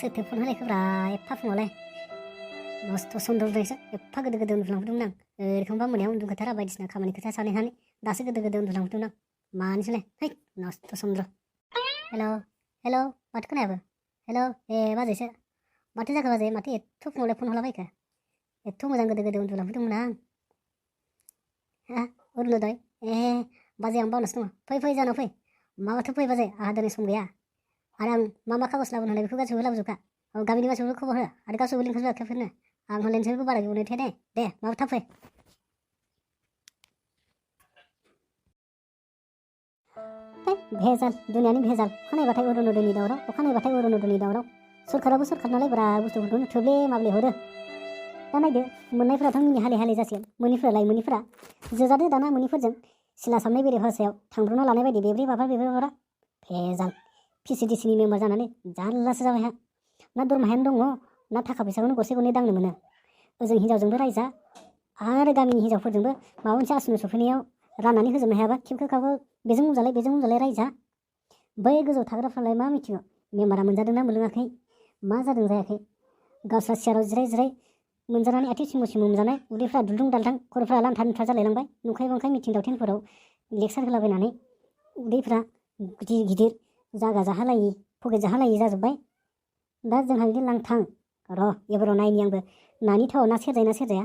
सोरथो फन होलायखोब्रा एफा फुङावलाय मस्त' सन्द्रदोंसो एफा गोदो गोदो उन्दुलांबोदोंमोन आं ओरैखांबा मोनायाव उन्दुखाथारा बायदिसिना खामानि खोथा सानैनानै दासो गोदो गोदो उन्दुलांबोदोंमोन आं मानोसैलाय है मस्त' सन्द्र हेल' हेल' माथो खोनायाबो हेल' ए बाजैसो माथो जाखो बाजै माथो एथ' फुङावलाय फन हरलाबायखो एथ' मोजां गोदो गोदो उन्दुलांबोदोंमोन आं हा अरुनदय ए बाजै आं बावनासो दङ फै फै जानाव फै माबाथो फै बाजै आंहा दिनै सम गैया आरो आं मा खागज लाबोनानै बेखौ गासैबो लाबोजोबखा गामिनि मानसिफोरखौ खबर हो आरो गासैबो लिंखाजोब खेबफोरनो आं हरलेनोसैबो बारा गोबाव नेथाया दे माबा थाब फै भेजाल दुनियानि भेजाल अखानायबाथाय अरुनदयनि दावराव अखानायबाथाय अरुनदयनि दावराव सरखाराबो सरखार नालाय ब्रा बुस्थुफोरखौनो थोब्ले माब्ले हरो दा नायदो मोननायफोराथ' मिनि हाले हाले जासिगोन मोनिफोरा जोजादो दाना मोनिफोरजों सिला सामनाय बेरे हरसायाव थांब्रना लानाय बायदि बेब्रे बाब्रा भेजाल पिसिडिसिनि मेम्बार जानानै जारलासो जाबाय हा ना दरमाहायानो दङ ना थाखा फैसाखौनो गरसे गरनै दांनो मोनो ओजों हिनजावजोंबो रायजा आरो गामिनि हिनजावफोरजोंबो माबा मोनसे आसुनु सफैनायाव राननानै होजोबनो हायाबा खेबखो खाबो बेजों उनजालाय रायजा बै गोजौ थाग्राफ्रालाय मा मिथिगौ मेम्बारा मोनजादोंना मोनलोङाखै मा जादों जायाखै गावस्रा सियाराव जिराय मोनजानानै आथिं सिमु मोनजानाय उदैफ्रा दुलदुं दालथां खर'फ्रा लान्था लुन्था जालायलांबाय नुखाय बांखाय मिथिं दावथिंफोराव लेक्सार होलाबायनानै उदैफ्रा गिदिर गिदिर जागा जाहालायि पकेट जाहालायि जाजोब्बाय दा जोंहा बिदि लांथां र' एबाराव नायनि आंबो नानि थावआव ना सेरजाया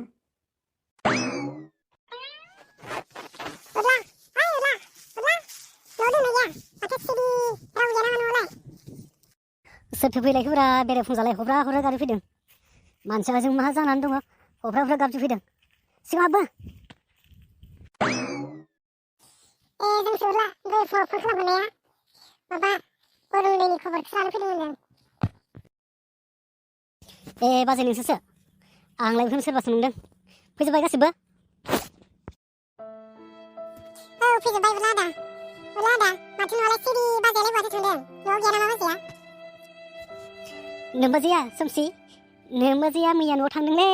सोरथो फैलायखोब्रा बेरायफुंजालाय हब्रा हब्रा गारि फैदों मानसिया जों मा जानानै दङ हब्रा हब्रा गाबजि फैदों सिगाङाबो जोंसो उरला दहाय फुङाव फन खालामहरनाया माबा अरुनदयनि खबरखौसो लानो फैदोंमोन ए बाजै नोंसोरसो आंलाय बेखौनो सोरबासो नंदों फैजोब्बाय गासिबो औ फैजोब्बाय उरला आदा माथो न'आलाय सिरि बाजैयालाय बहाथो थांदों न'आव गैया नामा बाजैया नोमबाजैया सोमसि नोमबाजैया मैया न'आव थांदोंलै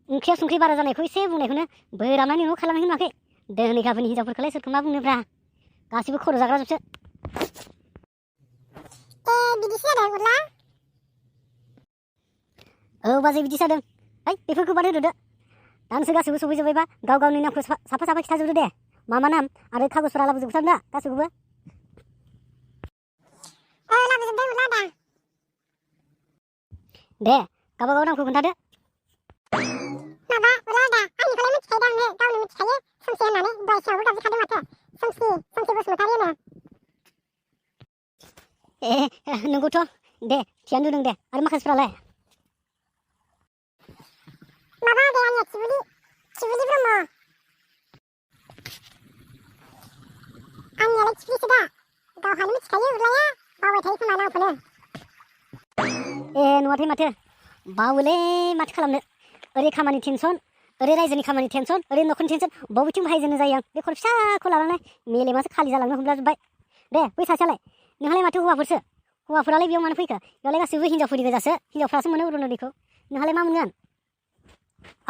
ओंख्रियाव संख्रि बारा जानायखौ एसे बुंनायखौनो बोराबनानै न'आव खालामनानै होनाखै दोनै गाबोननि हिनजावफोरखौलाय सोरखौ मा बुंनोब्रा गासिबो खर' जाग्रा जोबसो बिदिसो जादों उरला औ बाजै बिदि जादों है बेफोरखौ बाद होदो दानोसो गासिबो सफैजोब्बायबा गाव गावनि नामखौ साफा खिथाजोबदो दे मा नाम आरो कागजफोरा लाबोजोबथार दा गासिखौबो लाबोजोबदों उरला आदा दे गावबागाव नामखौ खोन्थादो माबा उरला आदा आंनिखौलाय मिथिखायो दा आंनो गावनो मिथिखायो सोमसि होननानै दहाय सिगाङावबो गाबज्रिखादों माथो सोमसि बसुमतारी होनो ए नंगौथ' दे थियानो दोनदों दे आरो माखासेफ्रालाय माबा आदाया आंनिया थिबुलि ब्रह्म आंनियालाय थिफ्लिसो दा गावहानो मिथिखायो उरलाया बावबाय थायो खोमा नामखौनो ए नुवाथाय माथो बावोलै माथो खालामनो ओरै खामानि टेनसन ओरै रायजोनि खामानि टेनसन ओरै न'खरनि टेनसन बबेथिं बाहायजेननो जायो आं बे खर फिसाखौ लानानै मेलेमासो खालि जालांनो हमलाजोब्बाय दे बै सासेयालाय नोंहालाय माथो हौवाफोरालाय बेयाव मानो फैखो बेयावलाय गासैबो हिनजावफोरनि गोजासो हिनजावफ्रासो मोनो अरुनदयखौ नोंहालाय मा मोनगोन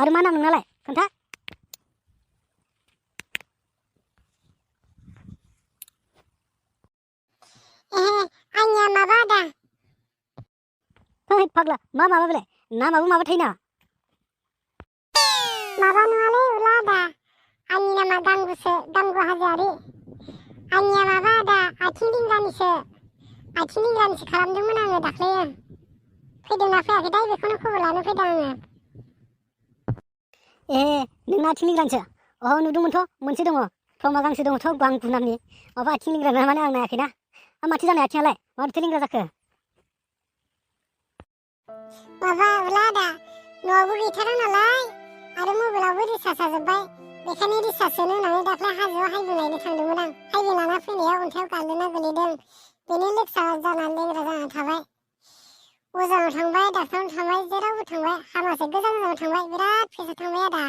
आरो मा नाम नोंनालाय खोन्था आंनिया माबा आदा है फाग्ला माबा बेलाय नामाबो माबा थायोना माबा नङालै उरला आदा आंनि नामा गांगुसो गांगु हाजोआरि आंनिया माबा आदा आथिं लिंग्रानिसो खालामदोंमोन आङो दाख्लैयो फैदोंना फैयाखै दा बेखौनो खबर लानो फैदों आङो ए नोंना आथिं लिंग्रानिसो नुदोंमोनथ' मोनसे दङ फ्रमा गांसे दङथ' गांगु नामनि माबा आथिं लिंग्रा ना माने आं नायाखैना माथो जानाय आथिङालाय माथो लिंग्रा जाखो माबा उरला आदा न'आवबो गैथारा नालाय आरो मबाइलावबो रिसार्ज जोब्बाय बेखायनो रिसार्ज सोनो होननानै दाख्लै हाजोआव हाइबो नायनो थांदोंमोन आं हाइबो लाना फैनायाव अन्थाइयाव गान्दोना गोलैदों बेनो लेक्सा जानानै लेंग्रा जानानै थाबाय अजानाव थांबाय डाक्टारनाव थांबाय जेरावबो थांबाय हामासै गोजानाव थांबाय बिराद फैसा थांबाय आदा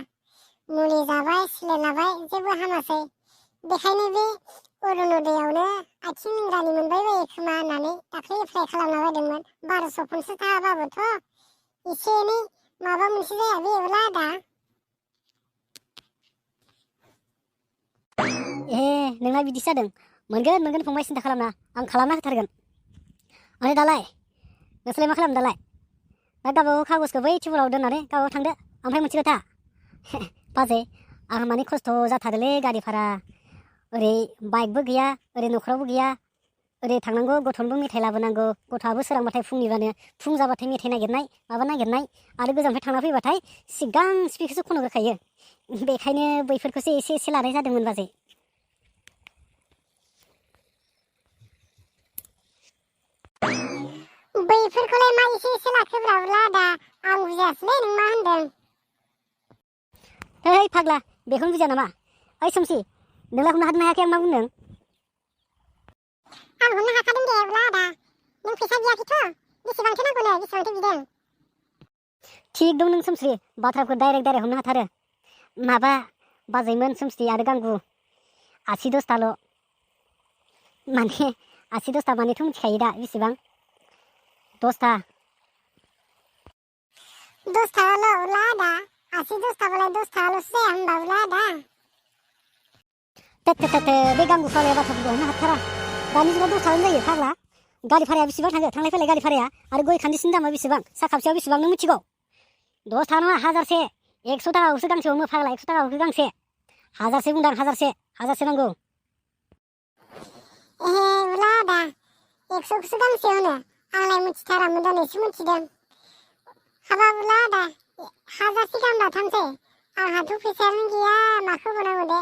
मुलि जाबाय सिलेन लाबाय जेबो हामासै बेखायनो बे अरुनदयावनो आथिं लिंग्रानि मोनबाय बायो खोमा होननानै दाख्लै एप्लाइ खालामना बायदोंमोन 1250 थाखाबाबोथ' एसे एनै माबा मोनसे जाया बे उरला आदा ए नोंना बिदिसो जादों मोनगोन फंबाय सिन्था खालामना आं खालामना होथारगोन आरो दालाय नोंसोरलाय मा खालामदों दालाय? दा गावबागाव कागजखौ बै टेबोलाव दोननानै गावबागाव थांदो। ओमफ्राय मोनसे खोथा बाजै, आंहा माने खस्थ' जाथारोलै गारि भारा, ओरै बाइकबो गैया, ओरै न'खरावबो गैया, ओरै थांनांगौ गथ'नोबो मेथाइ लाबोनांगौ, गथ'आबो सोरांबाथाय फुं जाबाथाय मेथाइ नागिरनाय माबा नागिरनाय, आरो गोजाननिफ्राय थांना फैबाथाय सिगां स्पिडखौसो खनग्रोखायो। बेखायनो बैफोरखौसो एसे लानाय जादोंमोन बाजै। बैफोरखौलाय मा एसे लाखोब्रा आदा, आं बुजियासैलै नों मा होनदों। है फाग्ला, बेखौनो बुजिया नामा? ओइ सोमसि, नोंलाय हमनो हादोंना हायाखै आं मा बुंदों? आं हमनो हाखादों दे आदा, नों फैसा गैयाखैथ', बेसेबांथो नांगौनो, बेसेबांथो बिदों? थिग दं नों सोमस्रि, बाथ्राखौ डाइरेक्ट हमनो हाथारो। माबा बाजैमोन सोमस्रि आरो गांगु 80-10थाल'। माने 80-10था मानेथ' मिथिखायो दा बेसेबां? 10था। 10थाल' आदा, 80-10थाबालाय 10थाल'सो जाया होनबा आदा? बे गांगु फाग्लाया बाथ्राफोरखौ हमनो हाथारा। दानि जुगाव 10थानो जायो फाग्ला। गारि भाराया बेसेबां थाङो थांलाय फैलाय गारि भाराया? आरो गय खान्दिसिनि दामा बेसेबां? साहा खापसेयाव बेसेबां नों मिथिगौ? 10था नङा, 1000से। 100 थाखाखौसो गांसे हमो फाग्ला, 100 थाखाखौसो गांसे। 1000से बुंदां, 1000से नांगौ। आदा, 100खौसो गांसे होनो, आंलाय मिथिथारामोन, दिनैसो मिथिदों। हाबाब आदा, 1000से गाहाम लाथारसै, आंहाथ' फैसायानो गैया, माखौ होनांगौ दे।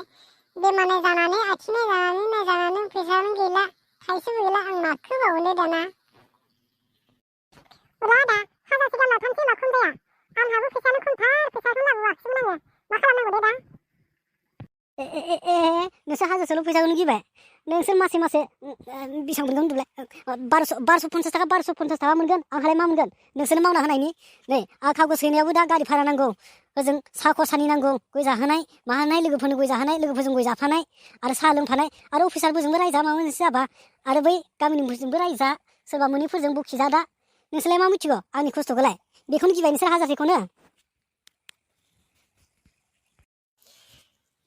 बेमार जानानै, आथिं नायजानानै फैसायानो गैला, थाइसेबो गैला, आं माखौ बावनो दाना। आदा, 1000से गाहाम लाथारसै, मा खम जाया? आंहाबो फैसायानो खमथार, फैसाखौनो लाबोआखिसैमोन आङो, मा खालामनांगौ दे दा? नोंसोर 1000सेल' फैसाखौनो गिबाय? नोंसोर मासे बेसेबां मोनगोन होनदोंलाय? 1250 थाखा, 1250 थाखा मोनगोन। आंहालाय मा मोनगोन नोंसोरनो मावना होनायनि? नै आं कागज हैनायावबो दा गारि भारा नांगौ, ओजों साहा खरसानि नांगौ, गय जाहोनाय माहोनाय, लोगोफोरनो गय जाहोनाय, लोगोफोरजों गय जाफानाय, आरो साहा लोंफानाय, आरो अफिसारफोरजोंबो रायजा, माबा मोनसे जाबा, आरो बै गामिनिफोरजोंबो रायजा, सोरबा मोनैफोरजों बखिजा दा। नोंसोरलाय मा मिथिगौ आंनि खस्थ'खौलाय? बेखौनो गिबाय नोंसोर 1000सेखौनो?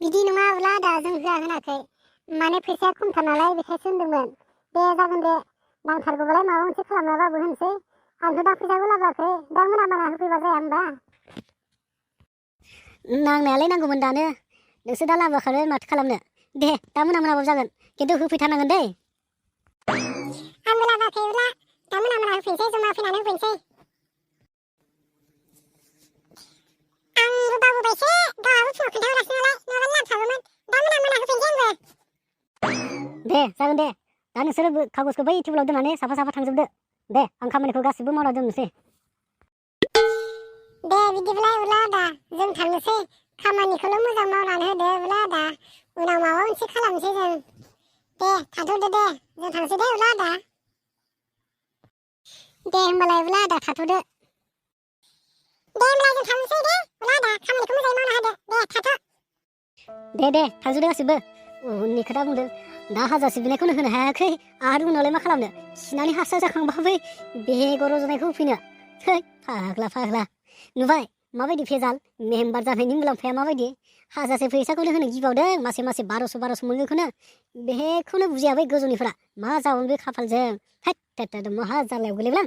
बिदि नङा आदा, जों होआखै, माने फैसाया खमथार नालाय बेखायसो होनदोंमोन। दे जागोन दे, नांथारगौबालाय माबा मोनसे खालामनाबाबो होनोसै। आंथ' दा फैसाखौ लाबोआखै, दा मोना होफैबा जाया होनबा? नांनायालाय नांगौमोन दानो, नोंसोर दा लाबोआखै माथो खालामनो? दे दा मोनाबाबो जागोन, खिन्थु होफैथारनांगोन दै। आंबो लाबोआखै, दा मोना होफैनोसै, जमा फैनानै होफैनोसै। आंबो बावबोबायसो, गावहाबो फुङाव खोन्थाहरासै नालाय, नङाबा लाबोखागौमोन। दा मोना होफैनोसै आंबो। दे जागोन दे, दा नोंसोरो कागजखौ बै टेबोलाव दोननानै साफा थांजोबदो। दे आं खामानिखौ गासिबो मावना दोननोसै। दे बिदिब्लाय आदा, जों थांनोसै, खामानिखौल' मोजां मावनानै होदो आदा, उनाव माबा मोनसे खालामनोसै जों। दे थाथ'दो दे, जों थांसै दे आदा। दे होमबालाय आदा थाथ'दो। दे होमबालाय जों थांनोसै दे आदा, खामानिखौ मोजाङै मावना होदो, दे थाथ'। दे थांजोबदो गासिबो। उननि खोथा बुंदों, दा 1000से बिनायखौनो होनो हायाखै, आरो उनावलाय मा खालामनो? खिनानै हास्रा जाखांबा बै बेगर रज'नायखौ होफैनो? थै फाग्ला, नुबाय माबायदि भेजाल? मेम्बार जानायनि मुलाम्फाया माबायदि? 1000से फैसाखौनो होनो गिबावदों, मासे 1200 मोनगोनखौनो। बेखौनो बुजिया बै गोजौनिफोरा, मा जाबावनो बे खाफालजों? हैद महा जारलायाव गोलैब्लां।